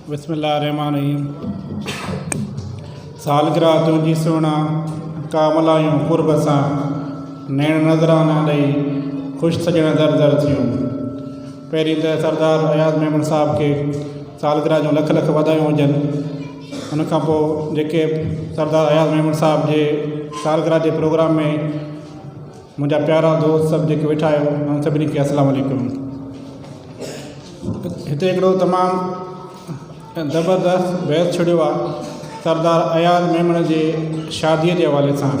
بسم الله الرحمٰن الرحيم سالگرهه تنهنجي سهڻا ڪا ملايون قرب سان نيڻ نذرانا ڏئي خوش سڄڻ در در ٿيون. پهرين ته سردار اياز ميمڻ صاحب کي سالگرهه جون لک لک واڌايون هجن. ان کان پوء جيڪي سردار اياز ميمڻ صاحب جي سالگرهه جي پروگرام ۾ منهنجا پيارا دوست سڀ جيڪي ويٺا آهيو انهن سڀني کي السلام عليڪم. هتي هڪڙو تمام زبردست بحث ڇڙيو آهي سردار اياز ميمڻ جي شاديء جي حوالي سان.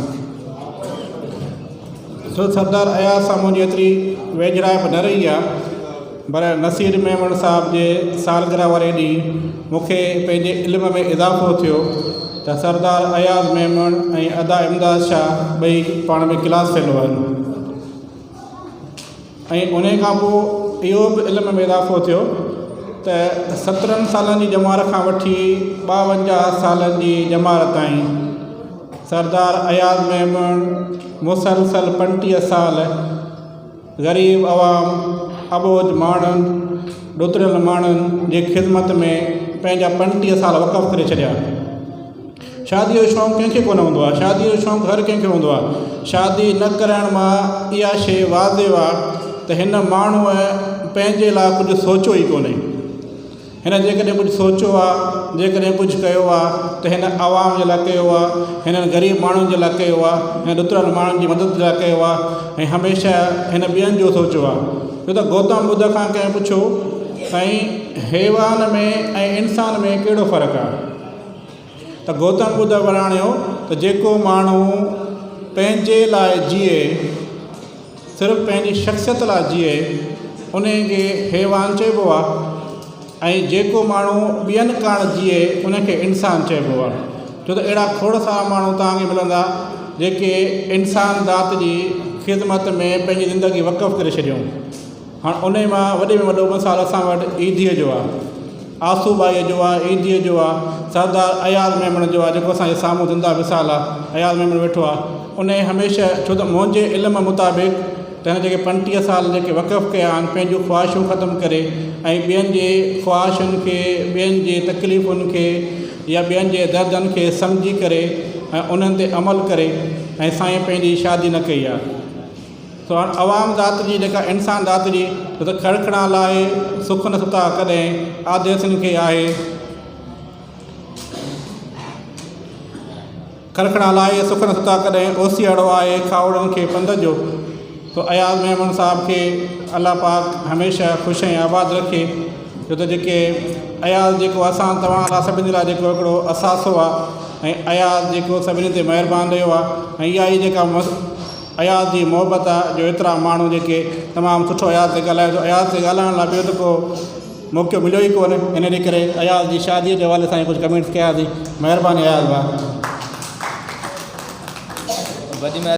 سو سردار اياز سان منهنجي ايتري ويجهڙائپ نه رهي آهي پر نصير ميمڻ صاحب جي سالگرهه واري ڏينهن مون کي پنهنجي علم ۾ اضافو ٿيو ته سردار اياز ميمڻ ۽ ادا امداد شاهه ٻئي پاڻ ۾ ڪلاس فيلو آهن. ۽ انهي کان پوء اهو به علم ۾ اضافو ٿيو ته سترهن سالن جي ڄمار کان وٺي ٻاونجاهه سالن جي ڄمار تائين سردار اياز ميمڻ مسلسل 35 سال غريب عوام، اٻوجهه ماڻهن، ڏتڙيل ماڻهن جي خدمت ۾ پنهنجا 35 سال وقف ڪري ڇڏيا. شاديء جو شوق ڪنهن کي ڪونه هوندو آهي؟ شاديء جو شوق هر ڪنهن کي هوندو آهي. شادي نه ڪرائڻ مان اها شيء واضح آهي ته هن ماڻهوء پنهنجي لاء ڪجهه سوچيو ئي ڪونهي. هن جيڪڏهن ڪجهه سوچيو آهي، جيڪڏهن ڪجهه ڪيو آهي ته هن عوام جي لاء ڪيو آهي، هنن غريب ماڻهن جي لاء ڪيو آهي، هن ڏتڙيل ماڻهن جي مدد لاء ڪيو آهي ۽ هميشه هن ٻين جو سوچيو آهي. ڇو ته گوتم ٻڌ کان ڪنهن پڇيو، سائين حيوان ۾ ۽ انسان ۾ ڪهڙو فرق آهي؟ ته گوتم ٻڌ وراڻيو ته جيڪو ماڻهو پنهنجي لاء جيئي، صرف پنهنجي شخصيت لاء جيئي، انهي کي حيوان چئبو آهي ۽ جيڪو ماڻهو ٻين ڪاڻ جيئي، ان کي انسان چئبو آهي. ڇو ته اهڙا کوڙ سارا ماڻهو توهان کي ملندا، جيڪي انسان ذات جي خدمت ۾ پنهنجي زندگي وقف ڪري ڇڏيائون. هاڻ انهي مان وڏي ۾ وڏو مثال اسان وٽ عيديء جو آهي. آسو ٻائيء جو آهي، عيديء جو آهي، سردار اياز ميمڻ جو آهي جيڪو اسان جي سامهون زنده مثال آهي. اياز ميمڻ ويٺو آهي. انهي هميشه ڇو ته منهنجي علم مطابق ته هن جيڪي 35 سال جيڪي وقف ڪيا آهن پنهنجون خواهشون ختم ڪري ۽ ٻين جي خواهشن کي ٻين جي تڪليفن کي يا ٻين جي دردن کي سمجهي ڪري ۽ انهن تي عمل ڪري ۽ سائين پنهنجي شادي نه ڪئي آهي. سو هاڻ عوام ذات جي جيڪا انسان ذات جي ڇو ته کڙکڙان لاهي سک نه ستا ڪڏهن آديسين کي آهي کڙکڙان لاهي سک نه ستا ڪڏهن اوسيئڙو آهي کاهوڙن کي پنڌ جو. سو اياز ميمڻ صاحب کي الله پاڪ هميشه خوش ۽ آباد رکي ڇو ته جيڪي اياز جيڪو اسان توهان لاء سڀني لاء جيڪو هڪڙو اثاثو آهي ۽ اياز جيڪو سڀني تي مهربان رهيو آهي ۽ اها ئي جيڪا اياز جي محبت آ جو ايترا ماڻهو جيڪي تمام سٺو اياز تي ڳالهايو ٿو اياز تي ڳالهائڻ لاء ٻيو ته ڪو موقعو مليو ئي ڪونهي ان جي ڪري اياز جي شادي جي حوالي سان ڪجهه ڪمينٽس ڪياسين مهرباني اياز ڀاء. وڏي مهرباني.